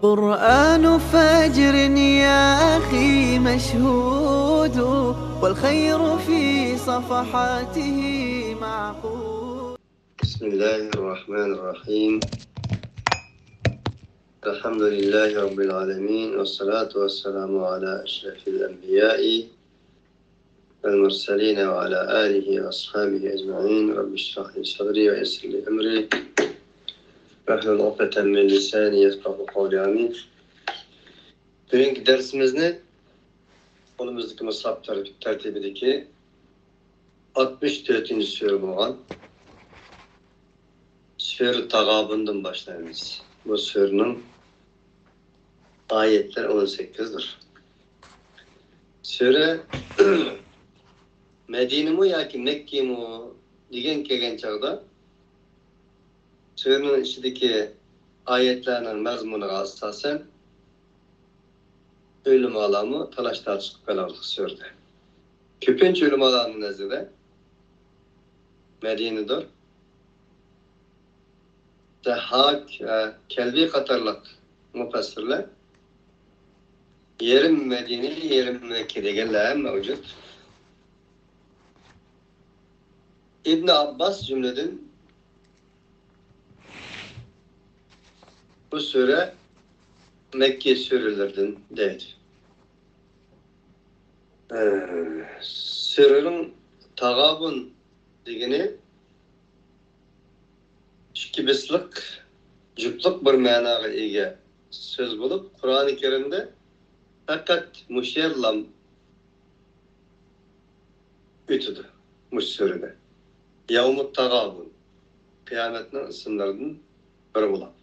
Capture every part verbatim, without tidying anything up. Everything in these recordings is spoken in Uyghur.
قرآن فجر يا أخي مشهود، والخير في صفحاته معقود. بسم الله الرحمن الرحيم. الحمد لله رب العالمين، والصلاة والسلام على أشرف الأنبياء والمرسلين وعلى آله وأصحابه أجمعين. رب اشرح لي صدري ويسر لي أمري واحلل عقدة من لساني يفقهوا قولي. آمين. بۈگۈنكى دەرسىمىزنى قولىمىزدىكى مۇسھاپ تەر-، تەرتىپىدىكى ئاتمىش تۆتىنچى سۈرە بولغان سۈرە تاغابۇندىن باشلايمىز. بۇ سۈرىنىڭ ئايەتلىرى ئون سەككىزدۇر. سۈرە مەدىنىمۇ ياكى مەككىمۇ دېگەن كەلگەن چاغدا، سۈرىنىڭ ئىچىدىكى ئايەتلەرنىڭ مەزمۇنىغا ئاساسەن، ئۆلىمالارمۇ تالاش-تارتىشقا قېلىۋاتىدۇ سۈرىدە. كۆپىنچە ئۆلىمالارنىڭ نەزىرىدە مەدىنىدۇر. زەھھاك ۋە كەلبى قاتارلىق مۇپەسسىرلەر يېرىم مەدىنە، يېرىم مەككە دېگەنلەر مەۋجۇت. ئىبن ئابباس جۈملىدىن بۇ سۈرە مەككە سۈرىلىرىدىن دەيدۇ. ئە، سۈرىنىڭ تاغابۇن دېگىنى ئىككى بىسلىق، جۈپلۇق بىر مەناغا ئىگە سۆز بولۇپ، قۇرئانى كەرىمدە پەقەت مۇشۇ يەرلا ئۆتىدۇ، مۇشۇ سۈرىدە. يەۋمۇت تاغابۇن، قىيامەتنىڭ ئىسىملىرىدىن بىرى بولۇپ.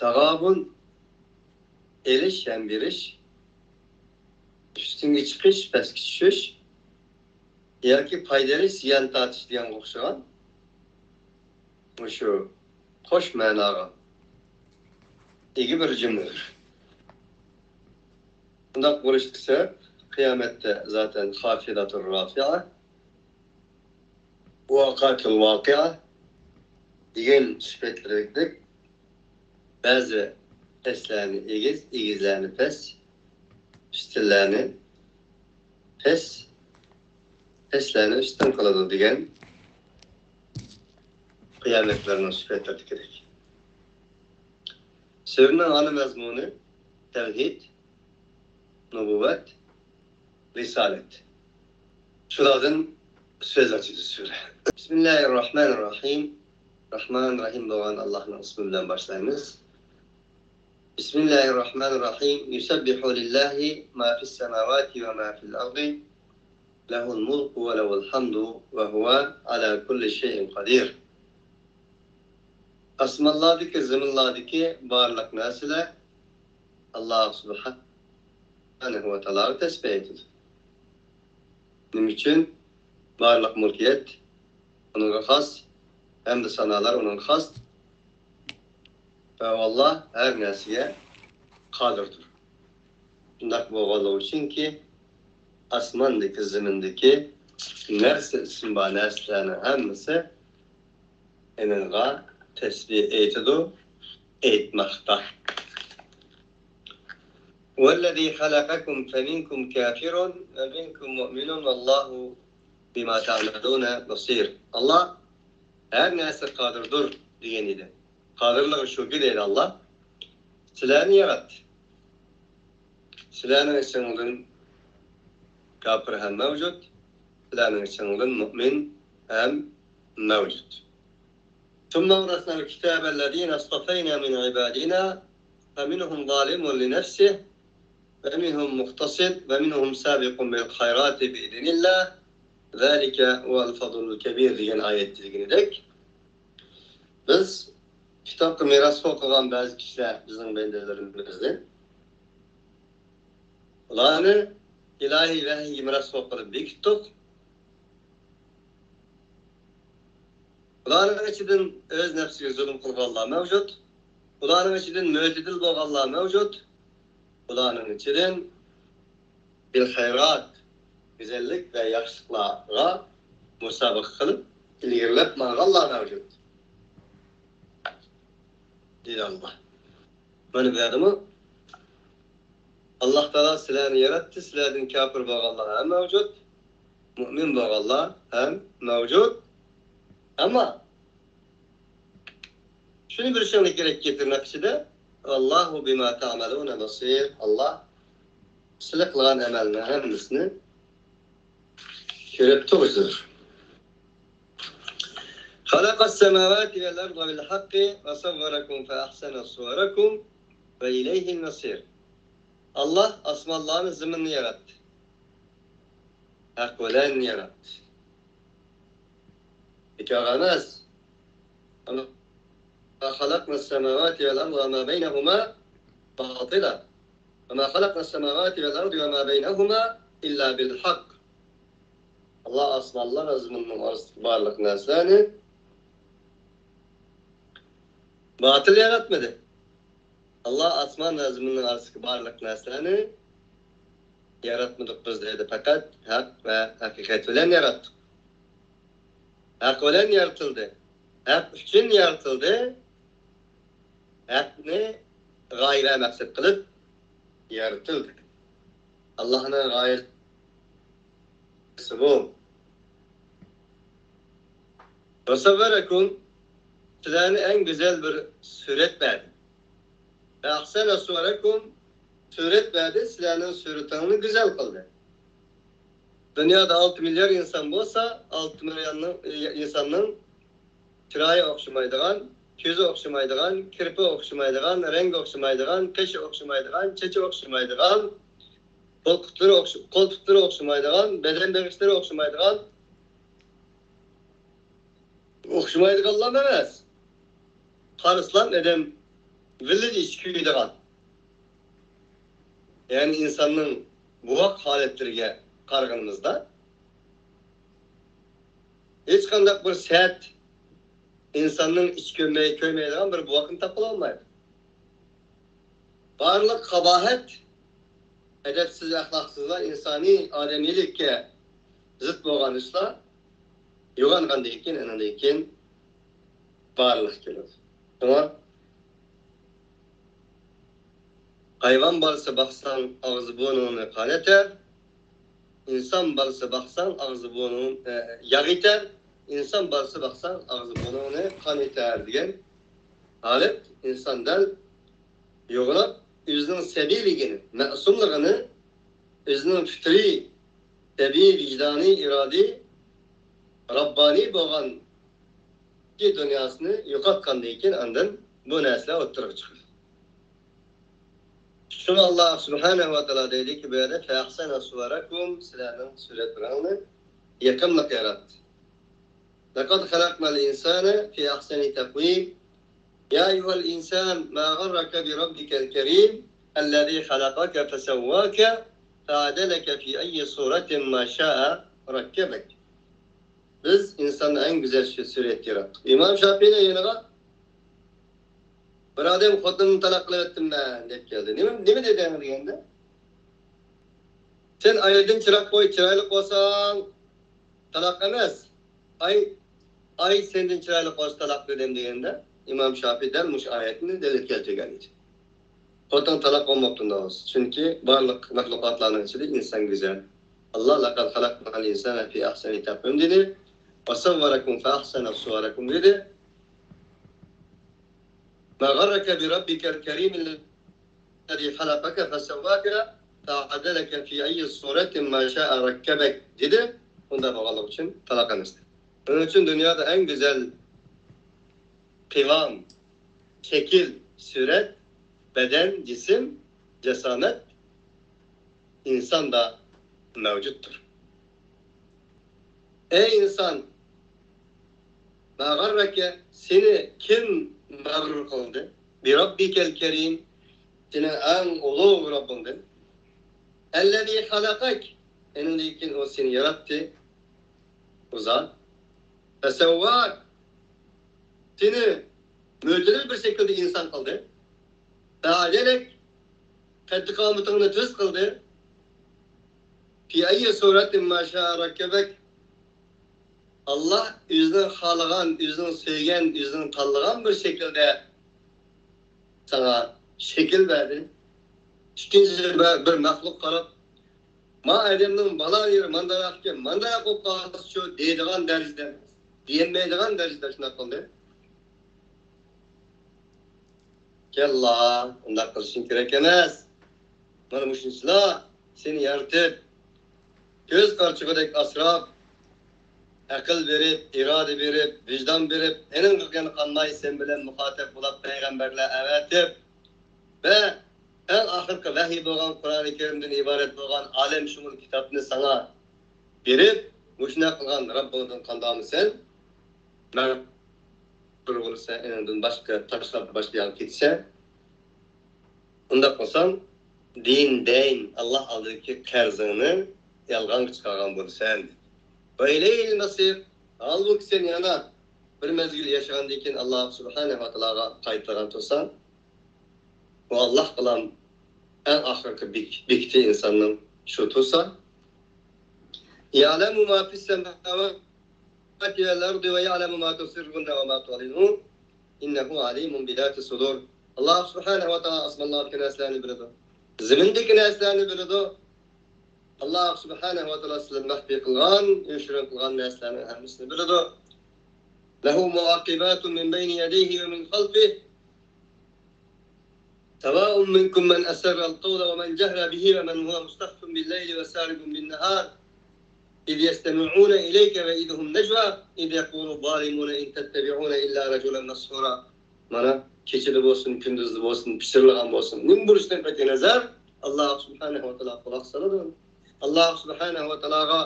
تاغابۇن، ئېلىش ھەم بېرىش، ئۈستۈنگە چىقىش، پەسكە چۈشۈش، ياكى پايدا ئېلىش، زىيان تارتىش دېگەنگە ئوخشىغان مۇشۇ قوش مەناغا ئىگە بىر جۈملىدۇر. بۇنداق بولۇشلۇق سەۋەب، قىيامەتتە زاتەن خافىداتۇر رافىئە، ۋاقىئەتۇل ۋاقىئە دېگەن سۈپەتلىرىدەك بەزى پەسلەرنى ئېگىز، ئېگىزلەرنى پەس، ئۈستۈنلەرنى پەس، پەسلەرنى ئۈستۈن قىلىدۇ دېگەن قىيامەتلەرنىڭ سۈپەتلىرىدىكىدەك. سۈرىنىڭ ئانا مەزمۇنى تەۋھىد، نۇبۇۋۋەت، رىسالەت. شۇلاردىن سۆز ئاچىدۇ سۈرە. بىسمىللاھىررەھمانىررەھىم. رەھمان، رەھىم بولغان ئاللاھنىڭ ئىسمى بىلەن باشلايمىز. بىسمىللاھىررەھمانىررەھىم. يۇسەببىھۇ لىللاھى ما فىسسەماۋاتى ۋە ما فىل ئەردى. لەھۇل مۇلكۇ ۋە لەھۇل ھەمدۇ ۋە ھۇۋە ئەلا كۇللى شەيئىن قەدىر. ئاسمانلاردىكى، زېمىنلاردىكى بارلىق نەرسىلەر ئاللاھ سۇبھانەھۇ ۋە تائالاغا تەسبىھ ئېيتىدۇ. نېمە ئۈچۈن؟ بارلىق مۈلكىيەت ئۇنىڭغا خاس، ھەمدۇ سانالار ئۇنىڭغا خاس. ۋە ئاللاھ ھەر نەرسىگە قادىردۇر. شۇنداق بولغانلىقى ئۈچۈنكى، ئاسماندىكى، زېمىندىكى نەرسە، ئىسمى بار نەرسىلەرنىڭ ھەممىسى ئېنىڭغا تەسبىھ ئېيتىدۇ، ئېيتماقتا. ھۇۋەللەزى خەلەقەكۇم فەمىنكۇم كافىرۇن ۋە مىنكۇم مۇئمىنۇن ۋەللاھۇ بىما تەئمەلۇنە بەسىر. ئاللاھ ھەر نەرسىگە قادىردۇر دېگەن ئىدى. قادىرلىقى شۇكى دەيدۇ ئاللاھ. سىلەرنى ياراتتى. سىلەرنىڭ ئىچىڭدىن كاپىر ھەم مەۋجۇت، سىلەرنىڭ ئىچىڭدىن مۇئمىن ھەم مەۋجۇت. ثم أورثنا الكتاب الذين اصطفينا من عبادنا فمنهم ظالم لنفسه ومنهم مقتصد ومنهم سابق بالخيرات بإذن الله ذلك هو الفضل الكبير دېگەن ئايەتتە دېگىنىدەك، بىز كىتابقا مىراس قىلغان بەزى كىشىلەر بىزنىڭ بەندىلىرىمىزدىن. ئۇلارنى ئىلاھىي ۋەھىيگە مىراس قىلىپ بېكىتتۇق. ئۇلارنىڭ ئىچىدىن ئۆز نەپسىگە زۇلۇم قىلغانلار مەۋجۇت. ئۇلارنىڭ ئىچىدىن مۆتىدىل بولغانلار مەۋجۇت. ئۇلارنىڭ ئىچىدىن بىل خەيرات، گۈزەللىك ۋە ياخشىلىقلارغا مۇسابىقە قىلىپ، ئىلگىرىلەپ ماڭغانلار مەۋجۇت، دېدى ئاللاھ. مانا بۇ يەردىمۇ ئاللاھ تائالا سىلەرنى ياراتتى، سىلەردىن كاپىر بولغانلار ھەم مەۋجۇت، مۇئمىن بولغانلار ھەم مەۋجۇت. ئەمما شۇنى بىلىشىڭلار كېرەككى، تىرناق ئىچىدە، «ۋەللاھۇ بىما تەئمەلۇنە بەسىر»، ئاللاھ سىلەر قىلغان ئەمەلنىڭ ھەممىسىنى كۆرۈپ تۇرغۇچىدۇر. خەلەقەس سەماۋاتى ۋەل ئەرزە بىل ھەققى ۋە سەۋۋەرەكۇم فە ئەھسەنە سۇۋەرەكۇم ۋە ئىلەيھىل مەسىر. ئاللاھ ئاسمانلارنى، زېمىننى ياراتتى. ھەق بىلەن ياراتتى. بىكارغا ئەمەس. «وما خلقنا السماوات والأرض وما بينهما باطلا وما خلقنا السماوات والأرض وما بينهما إلا بالحق». ئاللاھ ئاسمانلار ۋە زېمىننىڭ ئارىسىدىكى بارلىق نەرسىلەرنى باتىل ياراتمىدى. ئاللاھ ئاسمان ۋە زېمىننىڭ ئارىسىدىكى بارلىق نەرسىلەرنى ياراتمىدۇق بىز، دەيدۇ. پەقەت ھەق ۋە ھەقىقەت بىلەن ياراتتۇق. ھەق بىلەن يارىتىلدى. ھەق ئۈچۈن يارىتىلدى. ھەقنى غايە ۋە مەقسەت قىلىپ يارىتىلدى. ئاللاھنىڭ غايىسى بۇ. ۋە سەۋۋەرەكۇم، سىلەرنى ئەڭ گۈزەل بىر سۈرەت بەردى. ۋە ئەھسەنە سۇۋەرەكۇم، سۈرەت بەردى، سىلەرنىڭ سۈرىتىڭلارنى گۈزەل قىلدى. دۇنيادا ئالتە مىليار ئىنسان بولسا، ئالتە مىليارنىڭ، ئىنساننىڭ چىرايى ئوخشىمايدىغان، كۆزى ئوخشىمايدىغان، كىرپىكى ئوخشىمايدىغان، رەڭگى ئوخشىمايدىغان، قېشى ئوخشىمايدىغان، چېچى ئوخشىمايدىغان، قول پۇتلىرى ئوخش-، قول پۇتلىرى ئوخشىمايدىغان، بەدەن بېغىشلىرى ئوخشىمايدىغان، ئوخشىمايدىغانلار ئەمەس. قارىسىلا ئادەم ۋىللىدە ئىچى كۆيىدىغان. يەنى ئىنساننىڭ بوۋاق ھالەتلىرىگە قارىغىنىمىزدا، ھېچقانداق بىر سەت ئىنساننىڭ ئىچى كۆيمەي، كۆيمەيدىغان بىر بوۋاقنى تاپقىلى بولمايدۇ. بارلىق قاباھەت، ئەدەپسىز، ئەخلاقسىزلار، ئىنسانىي ئادەمىيلىككە زىت بولغان ئىشلار يوغانغاندىن كېيىن، ئاندىن كېيىن بارلىققا كېلىدۇ. شۇڭا ھايۋان بالىسى باقساڭ، ئاغزى بۇرنۇڭنى قان ئېتەر. ئىنسان بالىسى باقساڭ، ئاغزى بۇرنۇڭ، ئە، ياغ ئېتەر. ئىنسان بالىسى باقساڭ، ئاغزى بۇرنۇڭنى قان ئېتەر دېگەن ھالەت ئىنسان دەل يوغىناپ، ئۆزىنىڭ سەبىيلىكىنى، مەسۇملۇقىنى، ئۆزىنىڭ پىترىي، تەبىئىي، ۋىجدانىي، ئىرادىي، رەببانىي بولغان دۇنياسىنى يوقاتقاندىن كېيىن، ئاندىن بۇ نەرسىلەر ئوتتۇرىغا چىقىدۇ. شۇڭا ئاللاھ سۇبھانەھۇ ۋە تائالا دەيدۇكى، بۇ يەردە، فە ئەھسەنە سۇۋەرەكۇم، سىلەرنىڭ سۈرەتلىرىڭلارنى يېقىملىق ياراتتى. لەقەد خەلەقنەل ئىنسانە فى ئەھسەنى تەقۋىم. يا أيها الإنسان ما غرك بربك الكريم الذي خلقك فسواك فعدلك في أي صورة ما شاء ركبك. بىز ئىنساننى ئەڭ گۈزەل شۇ سۈرەتتە ياراتتۇق. ئىمام شافىئىنىڭ يېنىغا بىر ئادەم خوتۇنىنى تالاق قىلىۋەتتىم مەن دەپ كەلدى. نېمە، نېمە دېدىڭ دېگەندە، سەن ئايدىن چىراغ قوي، چىرايلىق بولساڭ تالاق ئەمەس. ئاي، ئاي سەندىن چىرايلىق بولسا تالاق دېدىم دېگەندە، ئىمام شافىئى دەل مۇشۇ ئايەتنى دەلىل كەلتۈرگەن ئىدى. خوتۇن تالاق بولماپتۇ دەۋاتىسىز. چۈنكى بارلىق مەخلۇقاتلارنىڭ ئىچىدە ئىنسان گۈزەل. ئاللاھ لەقەد خەلەقنەل ئىنسانە فى ئەھسەنى تەقۋىم دېدى. ۋە سەۋۋەرەكۇم فە ئەھسەنە سۇۋەرەكۇم دېدى. ما غرك بربك الكريم الذي خلقك فسواك فعدلك في أي صورة ما شاء ركبك دېدى. ئۇنداق بولغانلىقى ئۈچۈن تالاق ئەمەس. شۇنىڭ ئۈچۈن دۇنيادا ئەڭ گۈزەل قىۋام، شەكىل، سۈرەت، بەدەن، جىسىم، جاسامەت ئىنساندا مەۋجۇتتۇر. ئەي ئىنسان، ما غرك، سېنى كىم مەغرۇر قىلدى؟ بربك الكريم، سېنىڭ ئەڭ ئۇلۇغ رەببىڭدىن. الذي خلقك، ئېنىڭدىن كېيىن ئۇ سېنى ياراتتى. ئۇ زات. فسواك، سېنى مۆتىدىل بىر شەكىلدە ئىنسان قىلدى. فعدلك، قەددى قامىتىڭنى تۈز قىلدى. في أي صورة ما شاء ركبك. ئاللاھ ئۆزىنىڭ خالىغان، ئۆزىنىڭ سۆيگەن، ئۆزىنىڭ تاللىغان بىر شەكىلدە ساڭا شەكىل بەردى. ئىككىنچى بىر، بىر مەخلۇق قاراپ، ما ئادەمنىڭ بالا يېرى مانداراق ئىكەن، مانداراق بولۇپ قالسىچۇ دەيدىغان دەرىجىدە، دېيەلمەيدىغان دەرىجىدە شۇنداق قىلدى. كەللا، ئۇنداق قىلىشىڭ كېرەك ئەمەس. مانا مۇشۇنچىلا سېنى يارىتىپ، كۆز قارىچۇقىدەك ئاسراپ، ئەقىل بېرىپ، ئىرادە بېرىپ، ۋىجدان بېرىپ، ئېنىڭ قىلغىنى قانماي سەن بىلەن مۇخاتەپ بولاپ پەيغەمبەرلەر ئەۋەتىپ ۋە ئەڭ ئاخىرقى ۋەھىي بولغان قۇرئانى كەرىمدىن ئىبارەت بولغان ئالەمشۇمۇل كىتابنى ساڭا بېرىپ، مۇشۇنداق قىلغان رەببىڭدىن قاندامسەن؟ مەغرۇر بولىسەن، ئېنىڭدىن باشقا تاشلاپ باشقا ياققا كېتىسەن. ئۇنداق قىلساڭ، دىن دەين، ئاللا ئالدىدىكى قەرزىڭنى يالغانغا چىقارغان بولىسەن. ۋەئىلەيھىل مەسىر. ھالبۇكى، سەن يەنە بىر مەزگىل ياشىغاندىن كېيىن، ئاللا سۇبھانەھۇ ۋە تائالاغا قايتىدىغان تۇرساڭ، ئۇ ئاللا بىلەن ئەڭ ئاخىرقى بېك-، بېكىتى ئىنساننىڭ شۇ تۇرسا. يەئلەمۇ ما فىس سەماۋاتى ۋەل ئەردى ۋە يەئلەمۇ ما تۇسىررۇنە ۋە ما تۇئلىنۇن. ئىننەھۇ ئەلىمۇن بىزاتىس سۇدۇر. ئاللا سۇبھانەھۇ ۋە تائالا ئاسمانلاردىكى نەرسىلەرنى بىلىدۇ. زېمىندىكى نەرسىلەرنى بىلىدۇ. ئاللا سۇبھانەھۇ ۋە تائالا سىلەر مەخپىي قىلغان، يوشۇرۇن قىلغان نەرسىلەرنىڭ ھەممىسىنى بىلىدۇ. لەھۇ مۇئەقىباتۇن مىن بەينى يەدەيھى ۋە مىن خەلفىھ. سواء منكم من أسر القول ومن جهر به ومن هو مستخف بالليل وسارب بالنهار. إذ يستمعون إليك وإذ هم نجوى إذ يقول الظالمون إن تتبعون إلا رجلا مسحورا. مانا، كېچىدە بولسۇن، كۈندۈزدە بولسۇن، پىچىرلىغان بولسۇن، نېمە بولۇشىدىن قەتئىينەزەر، ئاللا سۇبھانەھۇ ۋە تائالا قۇلاق سالىدۇ. ئاللا سۇبھانەھۇ ۋە تائالاغا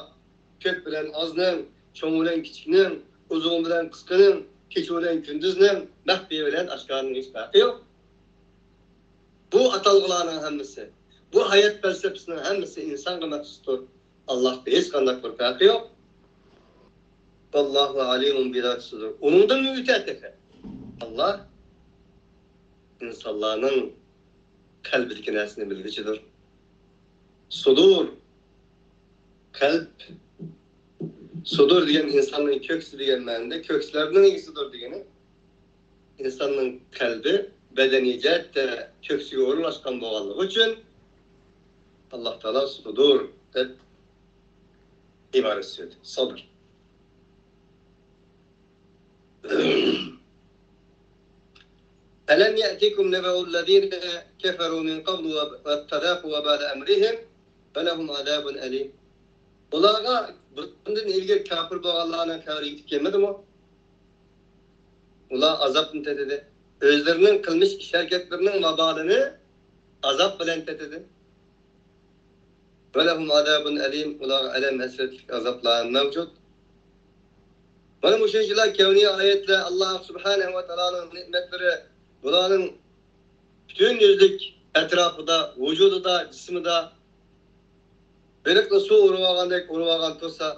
كۆپ بىلەن ئازنىڭ، چوڭ بىلەن كىچىكنىڭ، ئۇزۇن بىلەن قىسقىنىڭ، كېچە بىلەن كۈندۈزنىڭ، مەخپىي بىلەن ئاشكارىنىڭ ھېچ پەرقى يوق. بۇ ئاتالغۇلارنىڭ ھەممىسى، بۇ ھايات پەلسەپىسىنىڭ ھەممىسى ئىنسانغا مەخسۇستۇر. ئاللاھتا ھېچقانداق بىر پەرقى يوق. ۋاللاھۇ ئەلىمۇن بىزاتىس سۇدۇر. ئۇنىڭدىنمۇ ئۆتە تېخى. ئاللا ئىنسانلارنىڭ قەلبىدىكى نەرسىنى بىلگۈچىدۇر. سۇدۇر، قەلب. سۇدۇر دېگەن ئىنساننىڭ كۆكسى دېگەن مەنىدە، كۆكسىلەرنىڭ ئىگىسىدۇر دېگىنى. ئىنساننىڭ قەلبى بەدەنىي جەھەتتە كۆكسىگە ئورۇنلاشقان بولغانلىقى ئۈچۈن، ئاللا تائالا سۇدۇر دەپ ئىبارە سۆزلىدى. سۇدۇر. ألم يأتكم نبأ الذين كفروا من قبل فذاقوا وبال أمرهم ولهم عذاب أليم. ئۇلارغا بۇندىن ئىلگىرى كاپىر بولغانلارنىڭ خەۋىرى يېتىپ كەلمىدىمۇ؟ ئۇلار ئازابنى تېتىدى. ئۆزلىرىنىڭ قىلمىش ئىش ھەرىكەتلىرىنىڭ ۋابالىنى ئازاب بىلەن تېتىدى. ولهم عذاب أليم، ئۇلارغا ئەلەم ھەسرەتلىك ئازابلار مەۋجۇت. مانا مۇشۇنچىلا كەۋنىي ئايەتلەر، ئاللا سۇبھانەھۇ ۋە تائالانىڭ نېمەتلىرى، بۇلارنىڭ پۈتۈن يۈزلۈك ئەتراپىدا، ۋۇجۇدىدا، جىسمىدا بېلىقنى سۇ ئۇرۇۋالغاندەك ئۇرۇۋالغان تۇرسا،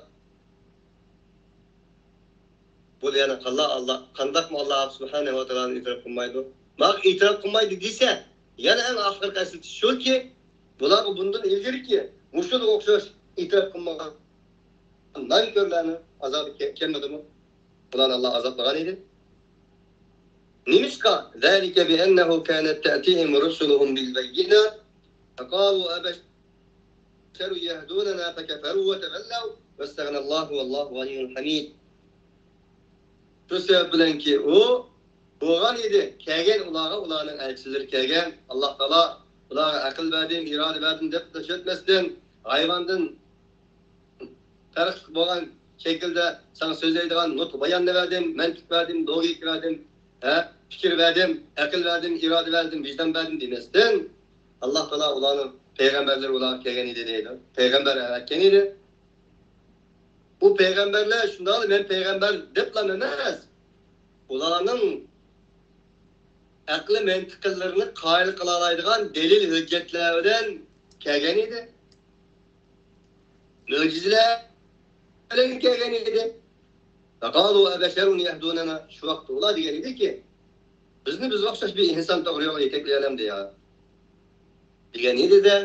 بۇ يەنە قانداق ئاللا، قانداقمۇ ئاللا سۇبھانەھۇ ۋە تائالانى ئېتىراپ قىلمايدۇ؟ ماڭا ئېتىراپ قىلمايدۇ دېسە، يەنە ئەڭ ئاخىرقى ئەسلىتىش شۇكى، بۇلارغا بۇندىن ئىلگىرىكى مۇشۇنىڭغا ئوخشاش ئېتىراپ قىلمىغان نانكۆرلەرنىڭ ئازابى كە-، كەلمىدىمۇ؟ بۇلارنى ئاللا ئازابلىغان ئىدى. نېمىشقا؟ ذلك بأنه كانت تأتيهم رسلهم بالبينات فقالوا أبشرا يهدوننا فكفروا وتولوا واستغنى الله والله غني حميد. شۇ سەۋەب بىلەنكى ئۇ بولغان ئىدى، كەلگەن ئۇلارغا ئۇلارنىڭ ئەلچىلىرى كەلگەن، ئاللا تائالا ئۇلارغا ئەقىل بەردىم، ئىرادە بەردىم دەپ تاشلىۋەتمەستىن، ھايۋاندىن پەرقلىق بولغان شەكىلدە ساڭا سۆزلەيدىغان نۇتۇق باياننى بەردىم، مەنتىق بەردىم، لوگىكا بەردىم، ھە، پىكىر بەردىم، ئەقىل بەردىم، ئىرادە بەردىم، ۋىجدان بەردىم دېمەستىن، ئاللا تائالا ئۇلارنىڭ پەيغەمبەرلىرى ئۇلارغا كەلگەن ئىدى دەيدۇ. پەيغەمبەر ئەۋەتكەن ئىدى. بۇ پەيغەمبەرلەر شۇنداقلا مەن پەيغەمبەر دەپلا ئەمەس، ئۇلارنىڭ ئەقلى مەنتىقلىرىنى قايىل قىلالايدىغان دەلىل ھۆججەتلەر بىلەن كەلگەن ئىدى. مۆجىزىلەر بىلەن كەلگەن ئىدى. فقالوا أبشر يهدوننا. شۇ ۋاقىتتا ئۇلار دېگەن ئىدىكى، بىزنى بىزگە ئوخشاش بىر ئىنسان توغرا يولغا يېتەكلىيەلەمدۇ يا؟ دېگەن ئىدى-دە،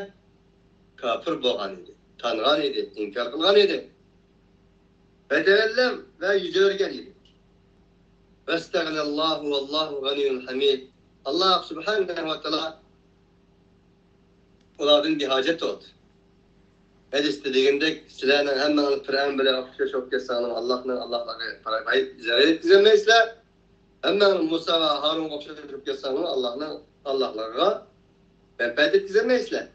كاپىر بولغان ئىدى، تانغان ئىدى، ئىنكار قىلغان ئىدى. فتولوا ۋە يۈز ئۆرۈگەن ئىدى. واستغنى الله والله غني حميد. ئاللا سۇبھانەھۇ ۋە تائالا ئۇلاردىن بىھاجەت تۇت. ھەدىستە دېگەندەك، سىلەرنىڭ ھەممىڭلار پىرئەۋن بىلەن ئوخشاش بولۇپ كەتسەڭلار، ئاللاھنىڭ، ئاللاھلارغا زەرەر يەتكۈزەلمەيسىلەر. ھەممىڭلار مۇساغا، ھارۇنغا ئوخشاش بولۇپ كەتسەڭلار، ئاللاھنىڭ، ئاللاھلارغا مەنپەئەت يەتكۈزەلمەيسىلەر.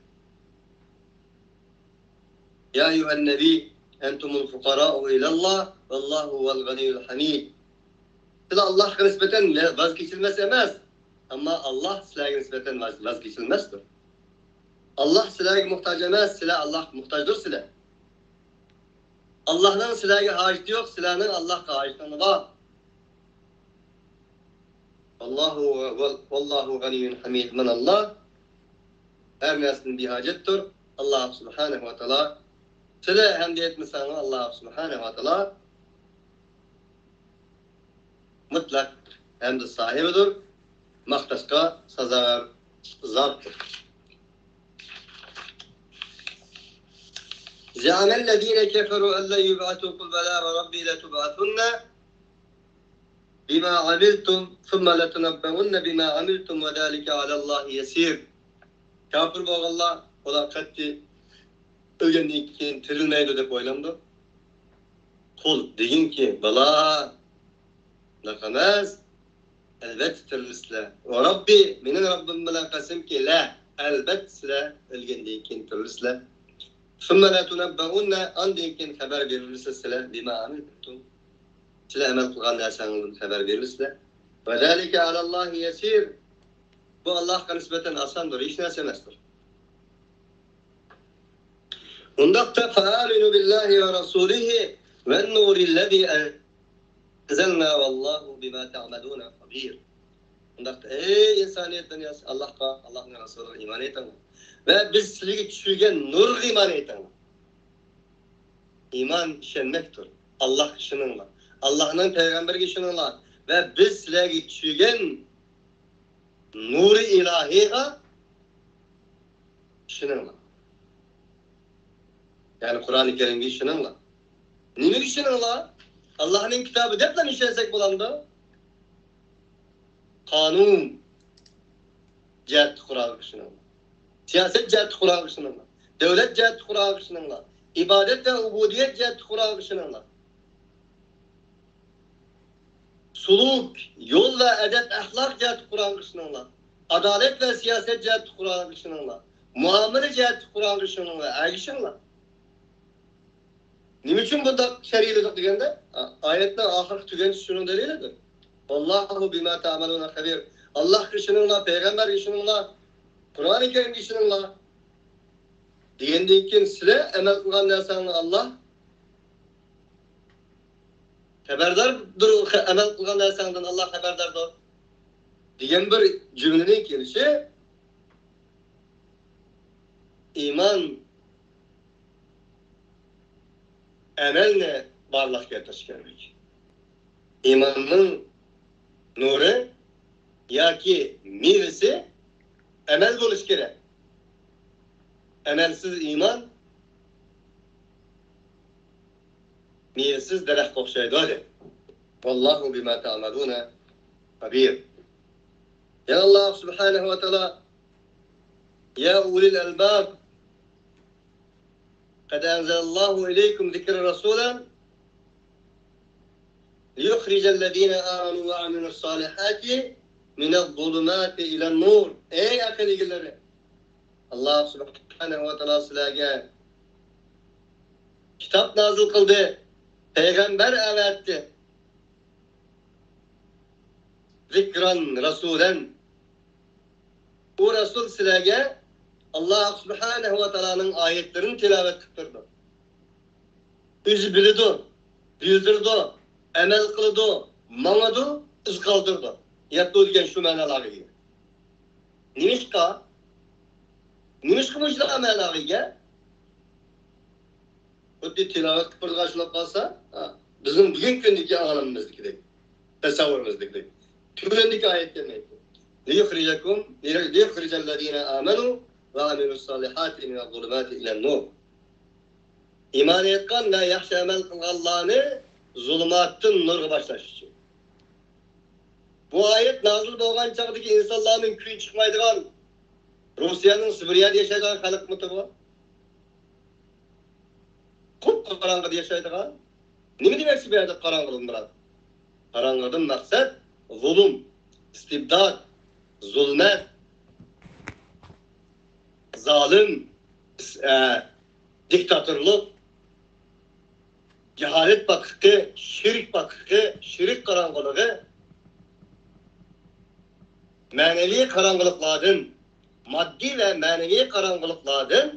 يا أيها النبي أنتم الفقراء إلى الله والله هو الغني الحميد. سىلەر ئاللاھقا نىسبەتەن ۋاز كېچىلمەس ئەمەس، ئەمما ئاللاھ سىلەرگە نىسبەتەن ۋاز، ۋاز كېچىلمەستۇر. ئاللاھ سىلەرگە موھتاج ئەمەس، سىلەر ئاللاھقا موھتاجدۇر سىلەر. ئاللاھنىڭ سىلەرگە ھاجىتى يوق، سىلەرنىڭ ئاللاھقا ھاجىتىڭلار بار. والله، والله غني حميد. مانا ئاللاھ ھەر نەرسىدىن بىھاجەتتۇر. ئاللاھ سۇبھانەھۇ ۋە تائالا، سىلەر ھەمدە ئېيتمىساڭلار، ئاللاھ سۇبھانەھۇ ۋە تائالا مۇتلەق ھەمدە ساھىبىدۇر، ماختاشقا سازاۋەر زاتتۇر. زعم الذين كفروا أن لن يبعثوا قل بلى وربي لتبعثن بما عملتم ثم لتنبؤن بما عملتم وذلك على الله يسير. كاپىر بولغانلار، ئۇلار قەتئىي ئۆلگەندىن كېيىن تىرىلمەيدۇ دەپ ئويلامدۇ؟ قۇل، دېگىنكى، بەلى، ئۇنداق ئەمەس، ئەلۋەتتە تىرىلىسىلەر. ۋە رەببى، مېنىڭ رەببىم بىلەن قەسەمكى، لە، ئەلۋەتتە سىلەر ئۆلگەندىن كېيىن تىرىلىسىلەر. ثم لتنبؤن، ئاندىن كېيىن خەۋەر بېرىلىسىلەر سىلەر، بما عملتم، سىلەر ئەمەل قىلغان نەرسەڭلاردىن خەۋەر بېرىلىسىلەر. وذلك على الله يسير، بۇ ئاللاھقا نىسبەتەن ئاساندۇر، ھېچ نەرسە ئەمەستۇر. ئۇنداقتا فآمنوا بالله ورسوله والنور الذي أنزلنا والله بما تعملون خبير. ئۇنداقتا، ئەي ئىنسانىيەت دۇنياسى، ئاللاھقا، ئاللاھنىڭ رەسۇلىغا ئىمان ئېيتىڭلار ۋە بىز سىلەرگە چۈشۈرگەن نۇرغا ئىمان ئېيتىڭلار. ئىمان ئىشەنمەكتۇر. ئاللاھقا ئىشىنىڭلار. ئاللاھنىڭ پەيغەمبىرىگە ئىشىنىڭلار. ۋە بىز سىلەرگە چۈشۈرگەن نۇرى ئىلاھىغا ئىشىنىڭلار. يەنى قۇرئانى كەرىمگە ئىشىنىڭلار. نېمىگە ئىشىنىڭلار؟ ئاللاھنىڭ كىتابى دەپلا ئىشەنسەك بولامدۇ؟ قانۇن جەھەتتە قۇرئانغا ئىشىنىڭلار. سىياسەت جەھەتتە قۇرئانغا ئىشىنىڭلار. دۆلەت جەھەتتە قۇرئانغا ئىشىنىڭلار. ئىبادەت ۋە ئۇبۇدىيەت جەھەتتە قۇرئانغا ئىشىنىڭلار. سۇلۇك، يول ۋە ئەدەپ-ئەخلاق جەھەتتە قۇرئانغا ئىشىنىڭلار. ئادالەت ۋە سىياسەت جەھەتتە قۇرئانغا ئىشىنىڭلار. مۇئامىلە جەھەتتە قۇرئانغا ئىشىنىڭلار، ئەگىشىڭلار. نېمە ئۈچۈن بۇنداق شەرھلىدۇق دېگەندە، ئايەتنىڭ ئاخىرقى تۈگەنچىسى شۇنىڭ دەلىلىدۇر. والله بما تعملون خبير. ئاللاھقا ئىشىنىڭلار، پەيغەمبەرگە ئىشىنىڭلار، قۇرئانى كەرىمگە ئىشىنىڭلار دېگەندىن كېيىن، سىلەر ئەمەل قىلغان نەرسەڭلار ئاللاھ خەۋەرداردۇر، ئەمەل قىلغان نەرسەڭدىن ئاللاھ خەۋەرداردۇر دېگەن بىر جۈملىنىڭ كېلىشى ئىمان ئەمەلنى بارلىققا كەلتۈرۈش كېرەك. ئىماننىڭ نۇرى ياكى مېۋىسى ئەمەل بولۇشى كېرەك. ئەمەلسىز ئىمان مېۋىسىز دەرەخكە ئوخشايدۇ، دېدى. والله بما تعملون خبير. يا الله سبحانه وتعالى، يا أولي الألباب، قد أنزل الله إليكم ذكرا رسولا ليخرج الذين آمنوا وعملوا الصالحات من الظلمات إلى النور. ئەي ئەقىل ئىگىلىرى! ئاللاھ سۇبھانەھۇ ۋە تائالا سىلەرگە كىتاب نازىل قىلدى، پەيغەمبەر ئەۋەتتى. ذكرا رسولا. ئۇ رەسۇل سىلەرگە ئاللاھ سۇبھانەھۇ ۋە تائالانىڭ ئايەتلىرىنى تىلاۋەت قىلىپ تۇرىدۇ. ئۆزى بىلىدۇ، بىلدۈرىدۇ، ئەمەل قىلىدۇ، ماڭىدۇ، ئىز قالدۇرىدۇ. يەتتۇ دېگەن شۇ مەنىلەرگە ئىگە. نېمىشقا؟ نېمىشقا مۇشۇنداق مەنىلەرگە ئىگە؟ خۇددى تىلاۋەت قىلىپ بولغان شۇنداق قالسا، ھا، بىزنىڭ بۈگۈنكى كۈندىكى ئاڭلىمىمىزدىكىدەك، تەسەۋۋۇرىمىزدىكىدەك. تۆۋەندىكى ئايەتكە نېمە ئېيتتى؟ ليخرجكم، ليخرج الذين آمنوا وعملوا الصالحات من الظلمات إلى النور. ئىمان ئېيتقان ۋە ياخشى ئەمەل قىلغانلارنى زۇلۇماتتىن نۇرغا باشلاش ئۈچۈن. بۇ ئايەت نازىل بولغان چاغدىكى ئىنسانلارنىڭ كۈنى چىقمايدىغان، روسىيەنىڭ سىبىرىيەدە ياشايدىغان خەلقمىتى بۇ؟ قۇپقاراڭغۇدا ياشايدىغان. نېمە دېمەكچى بۇ يەردە قاراڭغۇدىن مۇراد؟ قاراڭغۇدىن مەقسەت زۇلۇم، ئىستىبداد، زۇلمەت، زالىم، ئىس-، ئە، دىكتاتورلۇق، جاھالەت پاتقىقى، شىرك پاتقىقى، شىرك قاراڭغۇلۇقى، مەنىۋى قاراڭغۇلۇقلاردىن، ماددىي ۋە مەنىۋى قاراڭغۇلۇقلاردىن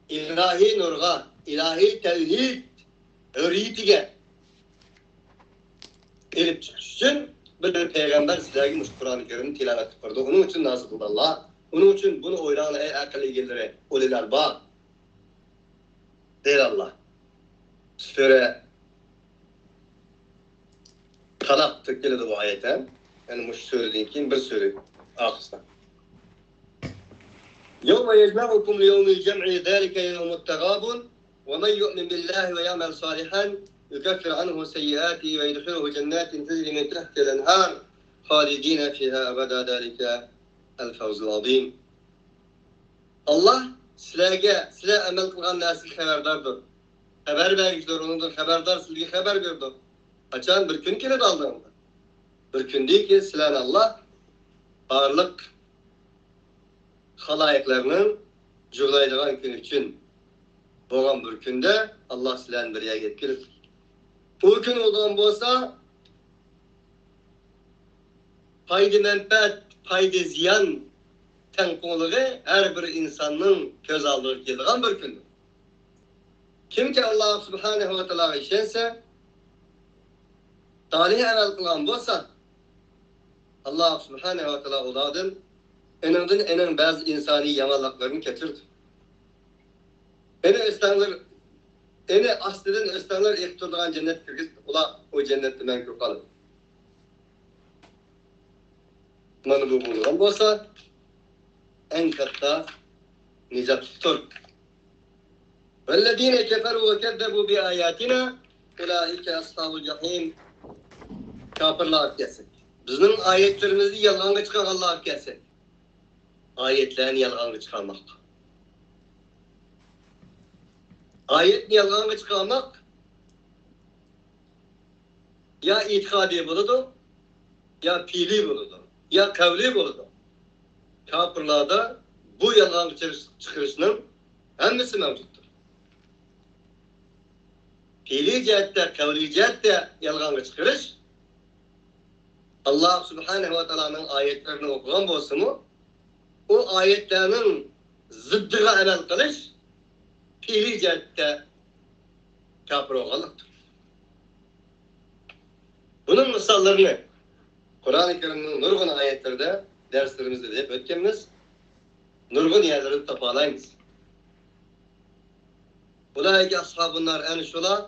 ئىلاھىي نۇرغا، ئىلاھىي تەۋھىد ھۆرىيىتىگە ئېلىپ چىقىش ئۈچۈن بىر پەيغەمبەر سىلەرگە مۇشۇ قۇرئان كەرىمنى تىلاۋەت قىلىپ بېرىدۇ. ئۇنىڭ ئۈچۈن نازىل قىلدى ئاللا. ئۇنىڭ ئۈچۈن بۇنى ئويلاڭلار، ئەي ئەقىل ئىگىلىرى، ئۇلۇلئەلباب. دەيدۇ ئاللا. سۈرە تالاقتا كېلىدۇ بۇ ئايەت ھەم. يەنى مۇشۇ سۈرىدىن كېيىن بىر سۈرە ئارقىسىدا. يَوْمَ يَجْمَعُكُمْ لِيَوْمِ الْجَمْعِ ذَلِكَ يَوْمُ التَّغَابُنِ وَمَنْ يُؤْمِنْ بِاللَّهِ وَيَعْمَلْ صَالِحًا يُكَفِّرْ عَنْهُ سَيِّئَاتِهِ وَيُدْخِلْهُ جَنَّاتٍ تَجْرِي مِنْ تَحْتِهَا الْأَنْهَارُ خَالِدِينَ فِيهَا أَبَدًا ذَلِكَ الْفَوْزُ الْعَظِيمُ. ئاللا سىلەرگە، سىلەر ئەمەل قىلغان نەرسىگە خەۋەرداردۇر. خەۋەر بەرگۈچىدۇر، ئۇنىڭدىن خەۋەردار، سىلەرگە خەۋەر بېرىدۇ. قاچان؟ بىر كۈن كېلىدۇ ئالدىڭلاردا. بىر كۈندىن كېيىن سىلەرنى ئاللا بارلىق خالايىقلارنىڭ جۇغلايدىغان كۈنى ئۈچۈن بولغان بىر كۈندە ئاللا سىلەرنى بىر يەرگە ئېلىپ كېلىدۇ. ئۇ كۈن بولغان بولسا، پايدا-مەنپەئەت، پايدا-زىيان تەڭپۇڭلۇقى ھەر بىر ئىنساننىڭ كۆز ئالدىغا كېلىدىغان بىر كۈندۇر. كىمكى ئاللا سۇبھانەھۇ ۋە تائالاغا ئىشەنسە، سالىھ ئەمەل قىلغان بولسا، ئاللا سۇبھانەھۇ ۋە تائالا ئۇلاردىن، ئېنىڭدىن ئېنىڭ بەزى ئىنسانىي يامانلىقلىرىنى كەچۈرىدۇ. ئېنى ئۆستەڭلەر، ئېنى ئاستىدىن ئۆستەڭلەر ئېقىپ تۇرىدىغان جەننەتكە كىرگۈزۈپ، ئۇلار ئۇ جەننەتتە مەڭگۈ قالىدۇ. مانا بۇ بولغان بولسا، ئەڭ كاتتا نىجاتلىقتۇر. وَالَّذِينَ كَفَرُوا وَكَذَّبُوا بِآيَاتِنَا أُولَٰئِكَ أَصْحَابُ الْجَحِيمِ. كاپىرلار كەلسە، بىزنىڭ ئايەتلىرىمىزنى يالغانغا چىقارغانلار كەلسە، ئايەتلەرنى يالغانغا چىقارماق. ئايەتنى يالغانغا چىقارماق يا ئېتىقادىي بولىدۇ، يا پېئىلىي بولىدۇ، يا قەۋلىي بولىدۇ. كاپىرلاردا بۇ يالغانغا چىقىرىش، چىقىرىشنىڭ ھەممىسى مەۋجۇتتۇر. پېئىلىي جەھەتتە، قەۋلىي جەھەتتە يالغانغا چىقىرىش، ئاللا سۇبھانەھۇ ۋە تائالانىڭ ئايەتلىرىنى ئوقۇغان بولسىمۇ، ئۇ ئايەتلەرنىڭ زىددىغا ئەمەل قىلىش پېئىلىي جەھەتتە كاپىر بولغانلىقتۇر. بۇنىڭ مىساللىرىنى قۇرئانى كەرىمنىڭ نۇرغۇن ئايەتلىرىدە، دەرسلىرىمىزدە دەپ ئۆتكەنمىز. نۇرغۇن يەرلەردە تاپالايمىز. ئۇلائىكە ئەسھابۇن نار، ئەنە شۇلار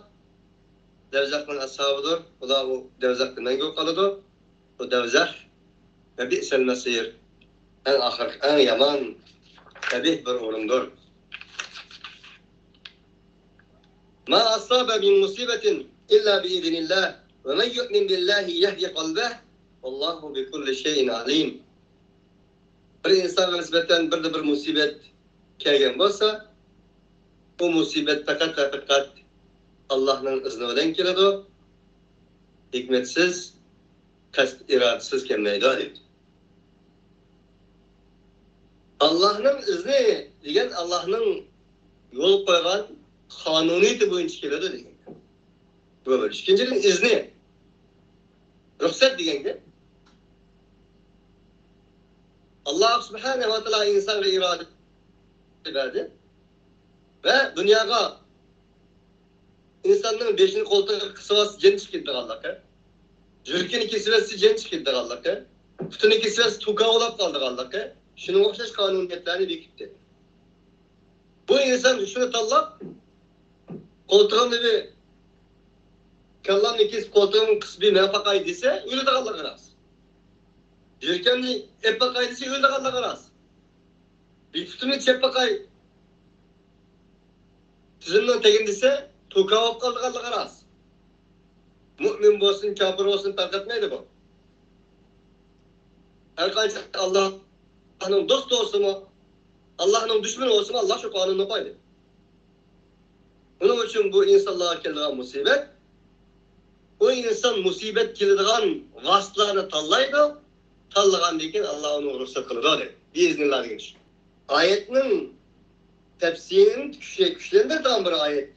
دوزاخنىڭ ئەسھابىدۇر. ئۇلار ئۇ دوزاختا مەڭگۈ قالىدۇ. ئۇ دوزاخ، ۋە بىئسەل مەسىر، ئەڭ ئاخىرقى، ئەڭ يامان، قەبىھ بىر ئورۇندۇر. ما أصاب من مصيبة إلا بإذن الله ومن يؤمن بالله يهد قلبه والله بكل شيء عليم. بىر ئىنسانغا نىسبەتەن بىردە بىر مۇسىبەت كەلگەن بولسا، بۇ مۇسىبەت پەقەت ۋە پەقەت ئاللاھنىڭ ئىزنى بىلەن كېلىدۇ. ھېكمەتسىز، قەست ئىرادىسىز كەلمەيدۇ، دەيدۇ. ئاللاھنىڭ ئىزنى دېگەن ئاللاھنىڭ يول قويغان قانۇنىيىتى بويىچە كېلىدۇ دېگەن. بۇ بىر. ئىككىنچىدىن، ئىزنى، رۇخسەت دېگەن گەپ. ئاللاھ سۇبھانەھۇ ۋە تائالا ئىنسانغا ئىرادە بەردى ۋە دۇنياغا ئىنساننىڭ بېشىنى قولتۇقىغا قىسىۋالسا جېنى چىقىپ كېتىدىغانلىقى، يۈرىكىنى كېسىۋەتسە جېنى چىقىپ كېتىدىغانلىقى، پۇتىنى كېسىۋەتسە توكا بولاپ قالىدىغانلىقى، شۇنىڭغا ئوخشاش قانۇنىيەتلەرنى بېكىتتى. بۇ ئىنسان شۇنى تاللاپ، قولتۇقۇمنى بىر، كاللامنى كېسىپ، قولتۇقۇمنى قىسىپ بىر مېڭىپ باقاي دېسە، ئۆلىدىغانلىقى راست. يەلكەمنى ئېلىپ باقاي دېسە، ئۆلىدىغانلىقى راست. بىر پۇتۇمنى چېپىپ باقاي، تىزىمنىڭ تېگىنى دېسە، توكا بولۇپ قالىدىغانلىقى راست. مۇئمىن بولسۇن، كاپىر بولسۇن، پەرق ئەتمەيدۇ بۇ. ھەر قانچە ئاللاھ ئاللاھنىڭ دوستى بولسىمۇ، ئاللاھنىڭ دۈشمىنى بولسىمۇ، ئاللاھ شۇ قانۇننى قويدى. بۇنىڭ ئۈچۈن بۇ ئىنسانلارغا كېلىدىغان مۇسىبەت، ئۇ ئىنسان مۇسىبەت كېلىدىغان ۋاسىتىلەرنى تاللايدۇ، تاللىغاندىن كېيىن ئاللاھ ئۇنىڭغا رۇخسەت قىلىدۇ، دەيدۇ. بىئىزنىللاھ دېگەن ئىش. ئايەتنىڭ تەپسىرىنى كۈچ-، كۈچلەندۈرىدىغان بىر ئايەت.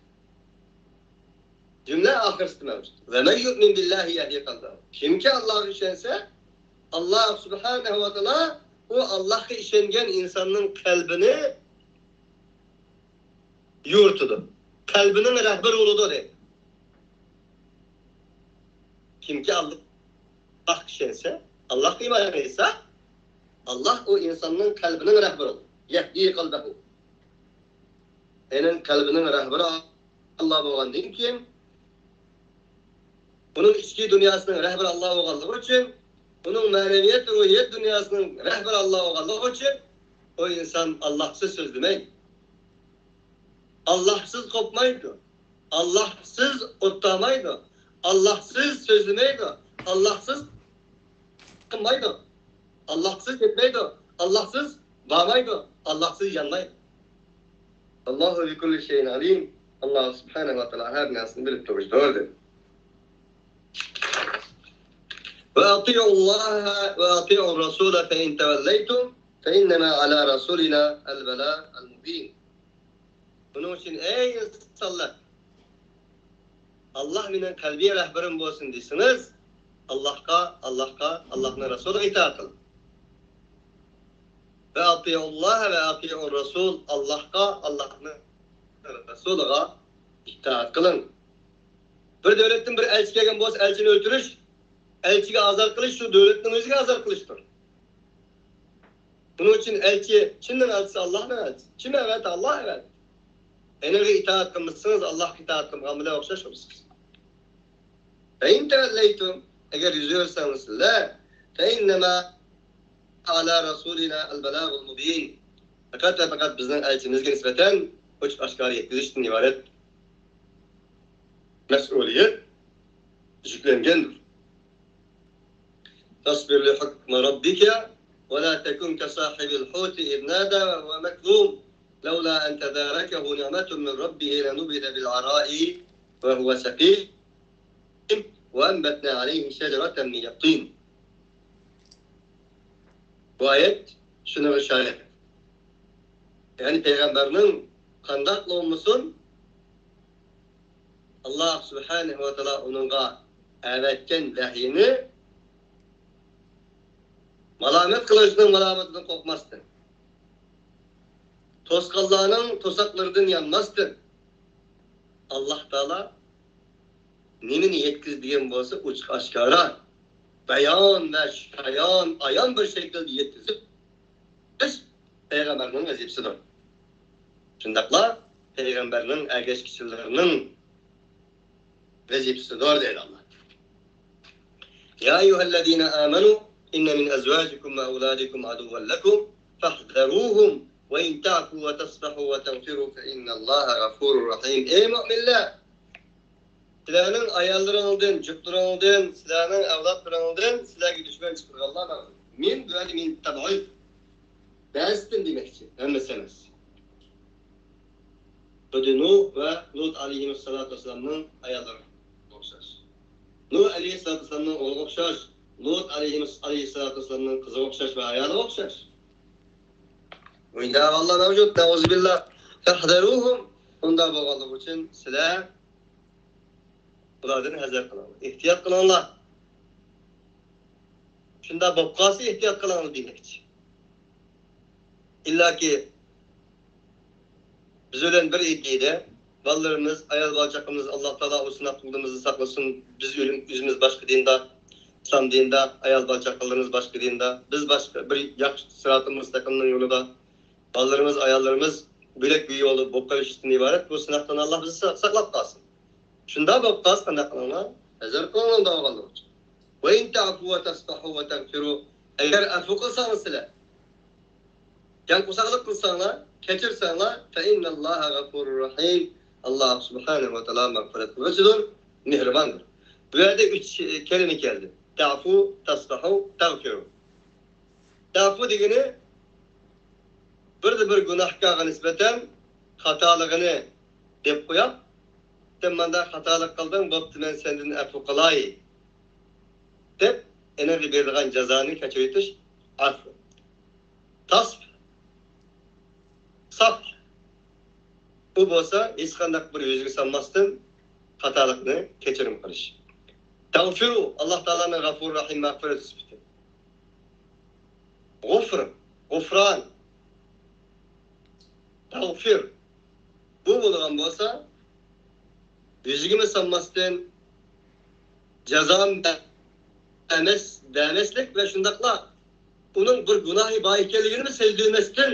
جۈملە ئاخىرسىدا مەۋجۇت. ۋە مەن يۇئمىن بىللاھى يەھدى قەلبەھۇ. كىمكى ئاللاھقا ئىشەنسە، ئاللاھ سۇبھانەھۇ ۋە تائالا ئۇ ئاللاھقا ئىشەنگەن ئىنساننىڭ قەلبىنى يورۇتىدۇ. قەلبىنىڭ رەھبىرى بولىدۇ، دەيدۇ. كىمكى ئاللاھقا ئىشەنسە، ئاللاھقا ئىمان ئېيتسا، ئاللاھ ئۇ ئىنساننىڭ قەلبىنىڭ رەھبىرى بولىدۇ. يەھدى قەلبەھۇ. يەنى قەلبىنىڭ رەھبىرى ئاللاھ بولغاندىن كېيىن، ئۇنىڭ ئىچكى دۇنياسىنىڭ رەھبىرى ئاللاھ بولغانلىقى ئۈچۈن، ئۇنىڭ مەنىۋىيەت، روھىيەت دۇنياسىنىڭ رەھبىرى ئاللاھ بولغانلىقى ئۈچۈن، ئۇ ئىنسان ئاللاھسىز سۆزلىمەيدۇ. ئاللاھسىز قوپمايدۇ. ئاللاھسىز ئوت تامايدۇ. ئاللاھسىز سۆزلىمەيدۇ. ئاللاھسىز قىلمايدۇ. ئاللاھسىز كەتمەيدۇ. ئاللاھسىز بارمايدۇ. ئاللاھسىز يانمايدۇ. ئاللاھۇ بىكۇللى شەيئىن ئەلىم. ئاللاھ سۇبھانەھۇ ۋە تائالا ھەر نەرسىنى بىلىپ تۇرغۇچىدۇر، دېدى. وأطيعوا الله وأطيعوا الرسول فإن توليتم فإنما على رسولنا البلاغ المبين. بۇنىڭ ئۈچۈن، ئەي ئىنسانلار، ئاللاھ مېنىڭ قەلبىي رەھبىرىم بولسۇن دېسىڭىز، ئاللاھقا، ئاللاھقا، ئاللاھنىڭ رەسۇلىغا ئىتائەت قىلىڭ. وأطيعوا الله وأطيعوا الرسول، ئاللاھقا، ئاللاھنىڭ رەسۇلىغا ئىتائەت قىلىڭ. بىر دۆلەتتىن بىر ئەلچى كەلگەن بولسا، ئەلچىنى ئۆلتۈرۈش، ئەلچىگە ئازار قىلىش شۇ دۆلەتنىڭ ئۆزىگە ئازار قىلىشتۇر. بۇنىڭ ئۈچۈن ئەلچى، كىمنىڭ ئەلچىسى؟ ئاللاھنىڭ ئەلچىسى. كىم ئەۋەتتى؟ ئاللاھ ئەۋەتتى. ئېنىڭغا ئىتائەت قىلمىسىڭىز، ئاللاھقا ئىتائەت قىلمىغان بىلەن ئوخشاش بولىسىز. فإن توليتم، ئەگەر يۈز ئۆرۈسەڭلار سىلەر، فإنما على رسولنا البلاغ المبين. پەقەت ۋە پەقەت بىزنىڭ ئەلچىمىزگە نىسبەتەن ئوچۇق ئاشكارا يەتكۈزۈشتىن ئىبارەت مەسئۇلىيەت يۈكلەنگەندۇر. فاصبر لحكم ربك ولا تكن كصاحب الحوت إذ نادى وهو مكظوم لولا أن تداركه نعمة من ربه لنبذ بالعراء وهو سقيم وأنبتنا عليه شجرة من يقطين. بۇ ئايەت شۇنىڭغا شاھىت. يەنى پەيغەمبەرنىڭ قانداقلا بولمىسۇن، ئاللاھ سۇبھانەھۇ ۋە تائالا ئۇنىڭغا ئەۋەتكەن ۋەھىينى مالامەت قىلغۇچىنىڭ مالامىتىدىن قورقماستىن، توسقانلارنىڭ توساقلىرىدىن يانماستىن، ئاللاھ تائالا نېمىنى يەتكۈز دېگەن بولسا، ئوچۇق ئاشكارا، بايان ۋە شايان، ئايان بىر شەكىلدە يەتكۈزۈش پەيغەمبەرنىڭ ۋەزىپىسىدۇر. شۇنداقلا پەيغەمبەرنىڭ ئەگەشكۈچىلىرىنىڭ ۋەزىپىسىدۇر، دەيدۇ ئاللاھ. يا أيها الذين آمنوا إن من أزواجكم وأولادكم عدوا لكم فاحذروهم وإن تعفوا وتصفحوا وتغفروا فإن الله غفور رحيم. ئەي مۆمىنلەر! سىلەرنىڭ ئاياللىرىڭلاردىن، جۈپلىرىڭلاردىن، سىلەرنىڭ ئەۋلادلىرىڭلاردىن سىلەرگە دۈشمەن چىقىرغانلار بار. مىن، بۇ يەردە مىن تەبئىد. بەزىدىن دېمەكچى، ھەممىسى ئەمەس. خۇددى نۇھ ۋە لۇت ئەلەيھىمۇسسالاتۇ ۋەسسالامنىڭ ئاياللىرىغا ئوخشاش. نۇھ ئەلەيھىسسالاتۇ ۋەسسالامنىڭ ئوغلىغا ئوخشاش. لۇت ئەلەيھىمۇس-، ئەلەيھىسسالاتۇ ۋەسسالامنىڭ قىزىغا ئوخشاش ۋە ئايالىغا ئوخشاش. بۇنداق ئەھۋاللار مەۋجۇت. نەئۇزۇبىللا. فەھزەرۇھۇم. ئۇنداق بولغانلىقى ئۈچۈن سىلەر ئۇلاردىن ھەزەر قىلىڭلار، ئېھتىيات قىلىڭلار. شۇنداق بولۇپ قالسا ئېھتىيات قىلىڭلار دېمەكچى. ئىللاكى بىز بىلەن بىر ئىدىيىدە بالىلىرىمىز، ئايال بالا چاقىمىز، ئاللاھ تائالا ئۇ سىناق قىلغىنىمىزدىن ساقلىسۇن، بىز ئۆزىمىز باشقا دىندا، ئىسلام دىنىدا، ئايال بالا چاقىلىرىمىز باشقا دىندا، بىز باشقا بىر ياخشى سىراتىل مۇستەقىمنىڭ يولىدا. بالىلىرىمىز، ئاياللىرىمىز بۆلەك بىر يولدا بولۇپ قېلىشتىن ئىبارەت بۇ سىناقتىن ئاللاھ بىزنى سا-، ساقلاپ قالسۇن. شۇنداق بولۇپ قالسا قانداق قىلىڭلار؟ ھەزەر قىلىڭلار دەۋالغانلىقى ئۈچۈن. وَإِن تَعْفُوا وَتَصْفَحُوا وَتَغْفِرُوا. ئەگەر ئەپۇ قىلساڭلار سىلەر، كەڭ قورساقلىق قىلساڭلار، كەچۈرسەڭلار، فَإِنَّ اللَّهَ غَفُورٌ رَحِيمٌ. ئاللاھ سۇبھانەھۇ ۋە تائالا مەغپىرەت قىلغۇچىدۇر، مېھرىباندۇر. بۇ يەردە ئۈچ كەلىمە كەلدى. تَعْفُوا، تَصْفَحُوا، تَغْفِرُوا. تەئفۇ دېگىنى بىردە بىر گۇناھكارغا نىسبەتەن خاتالىقىنى دەپ قويۇپ، سەن مانداق خاتالىق قىلدىڭ، بوپتۇ، مەن سەندىن ئەپۇ قىلاي دەپ، ئېنىقى بېرىدىغان جازانى كەچۈرۈۋېتىش ئەپۇ. تاسپ، ساپ. بۇ بولسا ھېچقانداق بىر يۈزگە سالماستىن خاتالىقنى كەچۈرۈم قىلىش. تەغفىرۇ، ئاللا تائالانىڭ غەفۇر رەھىم، مەغپىرەت سۈپىتى. غۇفر، غۇفران. تەغفىر. بۇ بولغان بولسا، يۈزىگىمۇ سالماستىن، جازام ئەمەس دەمەسلىك ۋە شۇنداقلا ئۇنىڭ بىر گۇناھى بار ئىكەنلىكىنىمۇ سەزدۈرمەستىن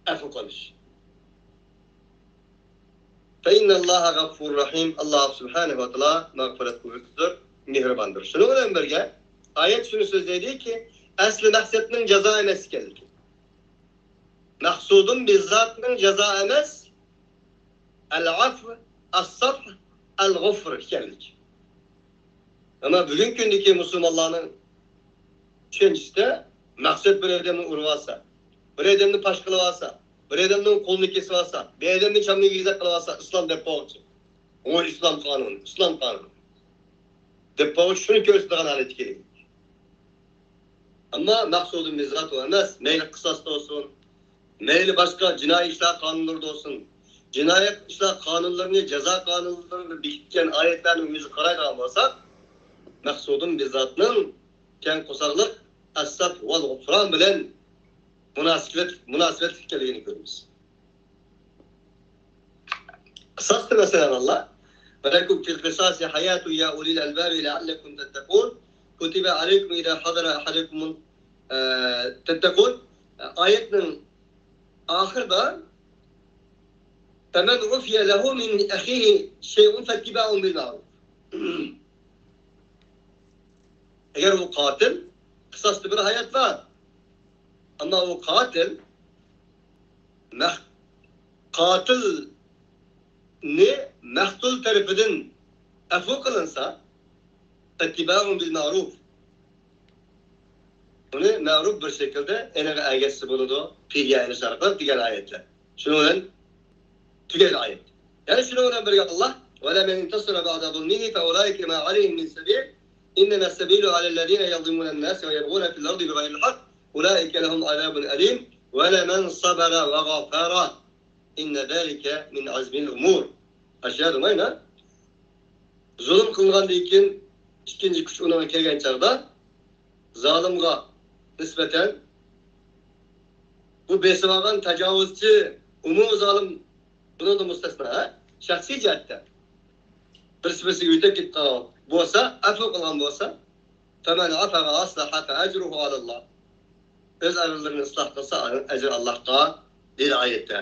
ئەپۇ قىلىش. فَإِنَّ اللَّهَ غَفُورٌ رَحِيمٌ. ئاللا سۇبھانەھۇ ۋە تائالا مەغپىرەت قىلغۇچىدۇر، مېھرىباندۇر. شۇنىڭ بىلەن بىرگە، ئايەت شۇنى سۆزلەيدىكى، ئەسلى مەقسەتنىڭ جازا ئەمەس ئىكەنلىكى. مەقسۇدۇم بىززاتنىڭ جازا ئەمەس، ئەل-ئەفۋ، ئەس-سەفھ، ئەل-غۇفر ئىكەنلىكى. ئەمما بۈگۈنكى كۈندىكى مۇسۇلمانلارنىڭ چۈشەنچىسىدە مەقسەت بىر ئادەمنى ئۇرۇۋالسا، بىر ئادەمنى پاش قىلىۋالسا، بىر ئادەمنىڭ قولىنى كېسىۋالسا، بىر ئادەمنى چامنى ئېگىزەك قىلىۋالسا، ئىسلام دەپ قويغۇچى. ئۇ ئىسلام قانۇنى، ئىسلام قانۇنى دەپ قويغۇچى شۇنى كۆرسىتىدىغان ھالەتكە كېلىدۇ. ئەمما مەقسۇدۇم بىززات ئۇ ئەمەس، مەيلى قىساس بولسۇن، مەيلى باشقا جىنايى ئىشلار قانۇنلىرى بولسۇن، جىنايى ئىشلار قانۇنلىرىنى، جازا قانۇنلىرىنى بېكىتكەن ئايەتلەرنىڭ ئۆزىگە قارايدىغان بولساق، مەقسۇدۇم بىززاتنىڭ كەڭ قورساقلىق، ئەس-سەفھ ۋەل غۇفران بىلەن مۇناسىۋەت، مۇناسىۋەتلىك ئىكەنلىكىنى كۆرىمىز. قىساستىن مەسىلەن، ئاللا، ولكم في القصاص حياة يا أولي الألباب لعلكم تتقون، كتب عليكم إذا حضر أحدكم، ئە، تتقون. ئايەتنىڭ ئاخىرىدا فمن عفي له من أخيه شيء فاتباع بالمعروف. ئەگەر ئۇ قاتىل، قىساستا بىر ھايات بار. ئەمما ئۇ قاتىل، مەق-، قاتىلنى مەقتۇل تەرىپىدىن ئەپۇ قىلىنسا، فاتباع بالمعروف. ئۇنى مەرۇپ بىر شەكىلدە ئېنىغا ئەگەشسە بولىدۇ، پىدىيە ئېلىش ئارقىلىق دېگەن ئايەتلەر. شۇنىڭ بىلەن تۈگەيدۇ ئايەت. يەنە شۇنىڭ بىلەن بىرگە ئاللا، ولمن انتصر بعد ظلمه فأولئك ما عليهم من سبيل إنما السبيل على الذين يظلمون الناس ويبغون في الأرض بغير الحق أولئك لهم عذاب أليم ولمن صبر وغفر إن ذلك من عزم الأمور. ئاشۇ يەردە مانا زۇلۇم قىلغاندىن كېيىن ئىككىنچى كۈچ ئۇنىڭغا كەلگەن چاغدا، زالىمغا نىسبەتەن بۇ بېسىۋالغان تاجاۋۇزچى، ئۇمۇ زالىم، بۇنىڭدىن مۇستەسنا، ھە؟ شەخسىي جەھەتتە بىرسى بىرسىگە يۆتەپ كېتىپ قالغان بولسا، ئەپۇ قىلغان بولسا، فمن عفا وأصلح فأجره على الله. ئۆز ئارىلىرىنى ئىسلاھ قىلسا، ئەجرى ئاللاھقا، دېدى ئايەتتە.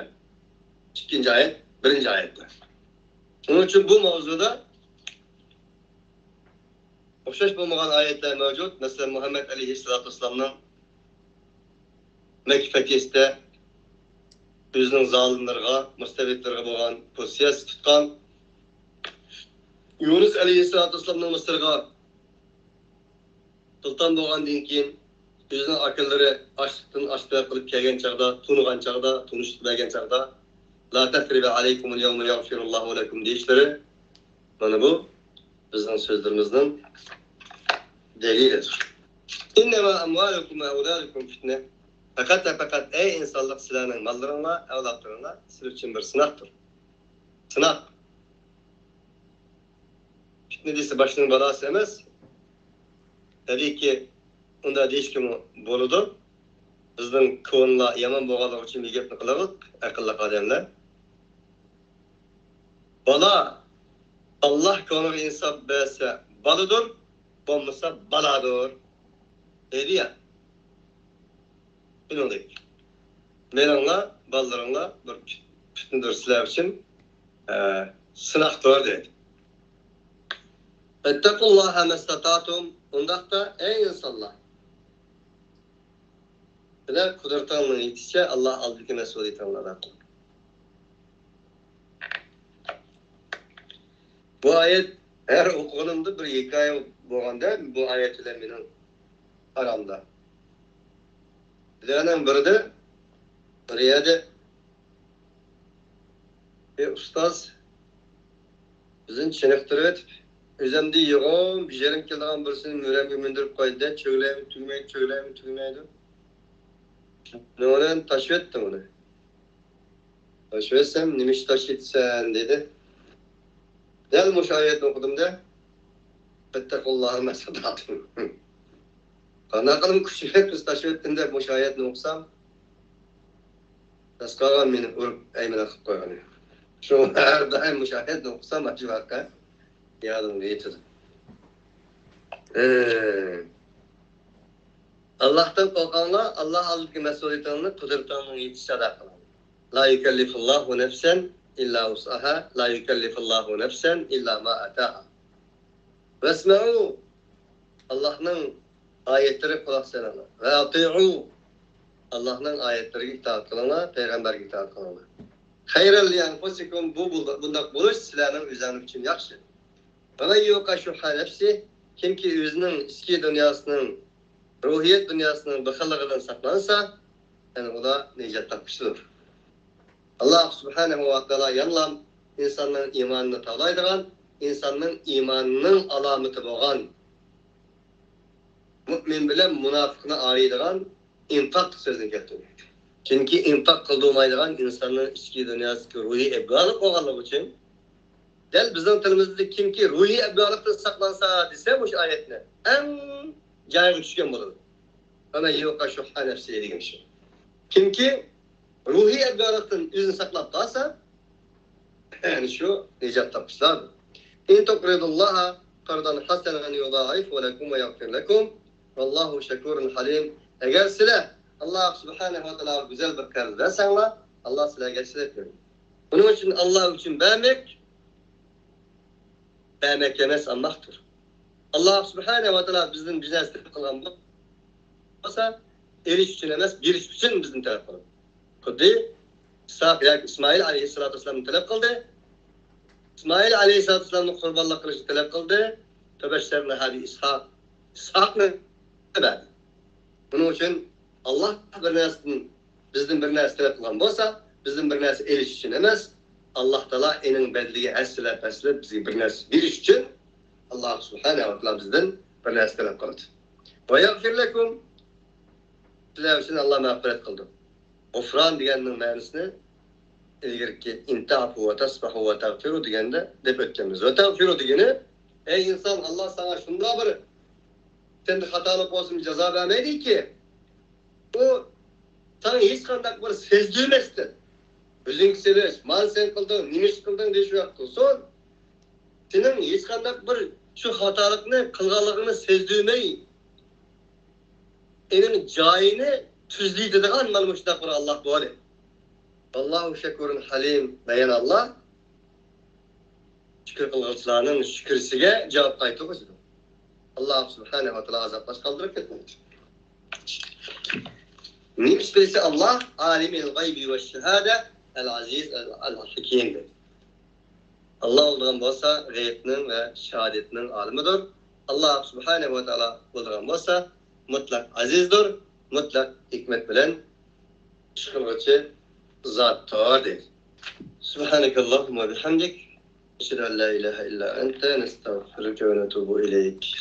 ئىككىنچى ئايەت، بىرىنچى ئايەتتە. شۇنىڭ ئۈچۈن بۇ ماۋزۇدا ئوخشاش بولمىغان ئايەتلەر مەۋجۇت. مەسىلەن، مۇھەممەد ئەلەيھىسسالاتۇ ۋەسسالامنىڭ مەككە پەتھىسىدە ئۆزىنىڭ زالىملىرىغا، مۇستەبىتلىرىگە بولغان پوزىتسىيەسى تۇتقان. يۇنۇس ئەلەيھىسسالاتۇ ۋەسسالامنىڭ مىسىرغا سۇلتان بولغاندىن كېيىن، ئۆزىنىڭ ئاكىلىرى ئاچلىقتىن ئاچ تەلەپ قىلىپ كەلگەن چاغدا، تونۇغان چاغدا، تونۇشلۇق بەرگەن چاغدا، لا تثريب عليكم اليوم يغفر الله لكم دېيىشلىرى، مانا بۇ بىزنىڭ سۆزلىرىمىزنىڭ دەلىلىدۇر. إنما أموالكم وأولادكم فتنة. پەقەت ۋە پەقەت، ئەي ئىنسانلىق، سىلەرنىڭ ماللىرىڭلار، ئەۋلادلىرىڭلار سىلەر ئۈچۈن بىر سىناقتۇر. سىناق. پىتنە دېسە باشنىڭ بالاسى ئەمەس. تەبىئىيكى، ئۇنداق دېيىشكىمۇ بولىدۇ. بىزنىڭ كونىلار يامان بولغانلىقى ئۈچۈن بىر گەپنى قىلىدۇ، ئەقىللىق ئادەملەر. بالا، ئاللا كونىغا ئىنساپ بەرسە بالىدۇر، بولمىسا بالادۇر دەيدۇ يا. شۇنىڭدەك، مېنىڭلا بالىلىرىڭلا بىر پىت-، پىتنىدۇر سىلەر ئۈچۈن، ئە، سىناقتۇر دەيدۇ. فاتقوا الله ما استطعتم. ئۇنداقتا، ئەي ئىنسانلار، سىلەر قۇدرىتىڭلارنىڭ يېتىشىچە ئاللا ئالدىدىكى مەسئۇلىيىتىڭلارنى ئادا قىلىڭ. بۇ ئايەت ھەر ئوقۇغىنىمدا بىر ھېكايە بولغاندا، بۇ ئايەت بىلەن مېنىڭ ئارامدا. بىرىدە، بىر يەردە بىر ئۇستاز بىزنى چېنىقتۇرۇۋېتىپ، ئۆزۈمدە يوغان بېجىرىم كېلىدىغان بىرسىنى مۈرەمگە مىندۈرۈپ قويدى، چۆگىلەيمۇ تۈگىمەيدۇ، چۆگىلەيمۇ تۈگىمەيدۇ. شۇنىڭ بىلەن تاشلىۋەتتىم ئۇنى. تاشلىۋەتسەم، نېمە ئىش تاشلىۋېتىسەن دېدى. دەل مۇشۇ ئايەتنى ئوقۇدۇم-دە، فاتقوا الله ما استطعتم. قانداق قىلىپ كۈچىيىپ بىز تاشلىۋەتتىم دەپ مۇشۇ ئايەتنى ئوقۇسام، داس قالغان مېنى ئۇرۇپ ئەيمىنى قىلىپ قويغىنى. شۇ ھەر دائىم مۇشۇ ئايەتنى ئوقۇسام، ئاشۇ ۋەقە يادىمغا يېتىدۇ. ئى، ئاللاھتىن قورقۇڭلار، ئاللاھ ئالدىدىكى مەسئۇلىيىتىڭلارنى قۇدرىتىڭلارنىڭ يېتىشىچە ئادا قىلىڭلار. لا يكلف الله نفسا إلا وسعها، لا يكلف الله نفسا إلا ما آتاها. واسمعوا، ئاللاھنىڭ ئايەتلىرىگە قۇلاق سېلىڭلار. وأطيعوا، ئاللاھنىڭ ئايەتلىرىگە ئىتائەت قىلىڭلار، پەيغەمبەرگە ئىتائەت قىلىڭلار. خيرا لأنفسكم، بۇ، بۇ، بۇنداق بولۇش سىلەرنىڭ ئۆزۈڭلار ئۈچۈن ياخشى. ومن يوق شح نفسه، كىمكى ئۆزىنىڭ ئىچكى دۇنياسىنىڭ، روھىيەت دۇنياسىنىڭ بېخىللىقىدىن ساقلانسا، يەنى ئۇلار نىجات تاپقۇچىدۇر. ئاللاھ سۇبھانەھۇ ۋە تائالا يەنىلا ئىنساننىڭ ئىمانىنى تاۋلايدىغان، ئىنساننىڭ ئىمانىنىڭ ئالامىتى بولغان مۇئمىن بىلەن مۇناپىقنى ئايرىيدىغان ئىنفاق سۆزىنى كەلتۈردى. چۈنكى ئىنفاق قىلدۇرمايدىغان ئىنساننىڭ ئىچكى دۇنياسىدىكى روھىي ئەبگارلىق بولغانلىقى ئۈچۈن، دەل بىزنىڭ تىلىمىزدا كىمكى روھىي ئەبگارلىقتىن ساقلانسا دېسە، مۇشۇ ئايەتنى ئەڭ جايىغا چۈشكەن بولىدۇ. فمن يوق شح نفسه دېگەن شۇ. كىمكى روھىي ئەبگارلىقتىن ئۆزىنى ساقلاپ قالسا، يەنى شۇ نىجات تاپقۇچىلاردۇر. إن تقرضوا الله قرضا حسنا يضاعفه لكم ويغفر لكم والله شكور حليم. ئەگەر سىلەر ئاللاھ سۇبھانەھۇ ۋە تائالاغا گۈزەل بىر قەرز بەرسەڭلار، ئاللاھ سىلەرگە ھەسسىلەپ بېرىدۇ. بۇنىڭ ئۈچۈن ئاللاھ ئۈچۈن بەرمەك، بەرمەك ئەمەس، ئالماقتۇر. ئاللاھ سۇبھانەھۇ ۋە تائالا بىزدىن بىر نەرسە تەلەپ قىلغان بولسا، ئېلىش ئۈچۈن ئەمەس، بېرىش ئۈچۈن بىزدىن تەلەپ قىلىدۇ. خۇددى ئىسھاق ياكى ئىسمائىل ئەلەيھىسسالاتۇ ۋەسسالامدىن تەلەپ قىلدى. ئىسمائىل ئەلەيھىسسالاتۇ ۋەسسالامنى قۇربانلىق قىلىشنى تەلەپ قىلدى. فبشرناها بإسحاق. ئىسھاقنى بەردى. بۇنىڭ ئۈچۈن ئاللاھ بىر نەرسىدىن، بىزدىن بىر نەرسە تەلەپ قىلغان بولسا، بىزدىن بىر نەرسە ئېلىش ئۈچۈن ئەمەس، ئاللاھ تائالا ئېنىڭ بەدىلىگە ھەسسىلەپ، ھەسسىلەپ بىزگە بىر نەرسە بېرىش ئۈچۈن ئاللاھ سۇبھانەھۇ ۋە تائالا بىزدىن بىر نەرسە تەلەپ قىلىدۇ. ويغفر لكم، سىلەر ئۈچۈن ئاللاھ مەغپىرەت قىلىدۇ. غۇفران دېگەننىڭ مەنىسىنى ئىلگىرىكى إن تعفوا وتصفحوا وتغفروا دېگەندە دەپ ئۆتكەنمىز. وتغفروا دېگىنى، ئەي ئىنسان، ئاللاھ ساڭا شۇنداق بىر سەندە خاتالىق بولسىمۇ جازا بەرمەيدىكى، ئۇ ساڭا ھېچقانداق بىر سەزدۈرمەستىن، ئۆزۈڭگە سېلىش، مانا سەن قىلدىڭ، نېمە ئىش قىلدىڭ دېيىش يوق قىلسۇن. سېنىڭ ھېچقانداق بىر شۇ خاتالىقنى قىلغانلىقىڭنى سەزدۈرمەي، ئېنىڭ جايىنى تۈزلىتىدىغان مانا مۇشۇنداق بىر ئاللاھ بولدى. ۋاللاھۇ شەكۇرۇن ھەلىم دېگەن ئاللاھ شۈكۈر قىلغۇچىلارنىڭ شۈكرىسىگە جاۋاب قايتۇرغۇچىدۇر. ئاللاھ سۇبھانەھۇ ۋە تائالا ئازابقا قالدۇرۇپ كەتمەيدۇ. نېمە ئىش بىلسە ئاللاھ، عالم الغيب والشهادة العزيز الحكيم دېدى. ئاللاھ بولىدىغان بولسا غەيبنىڭ ۋە شاھادەتنىڭ ئالىمىدۇر. ئاللاھ سۇبھانەھۇ ۋە تائالا بولىدىغان بولسا مۇتلەق ئەزىزدۇر، مۇتلەق ھېكمەت بىلەن ئىش قىلغۇچى زاتتۇر دېدى. سبحانك اللهم وبحمدك، أشهد أن لا إله إلا أنت، نستغفرك ونتوب إليك.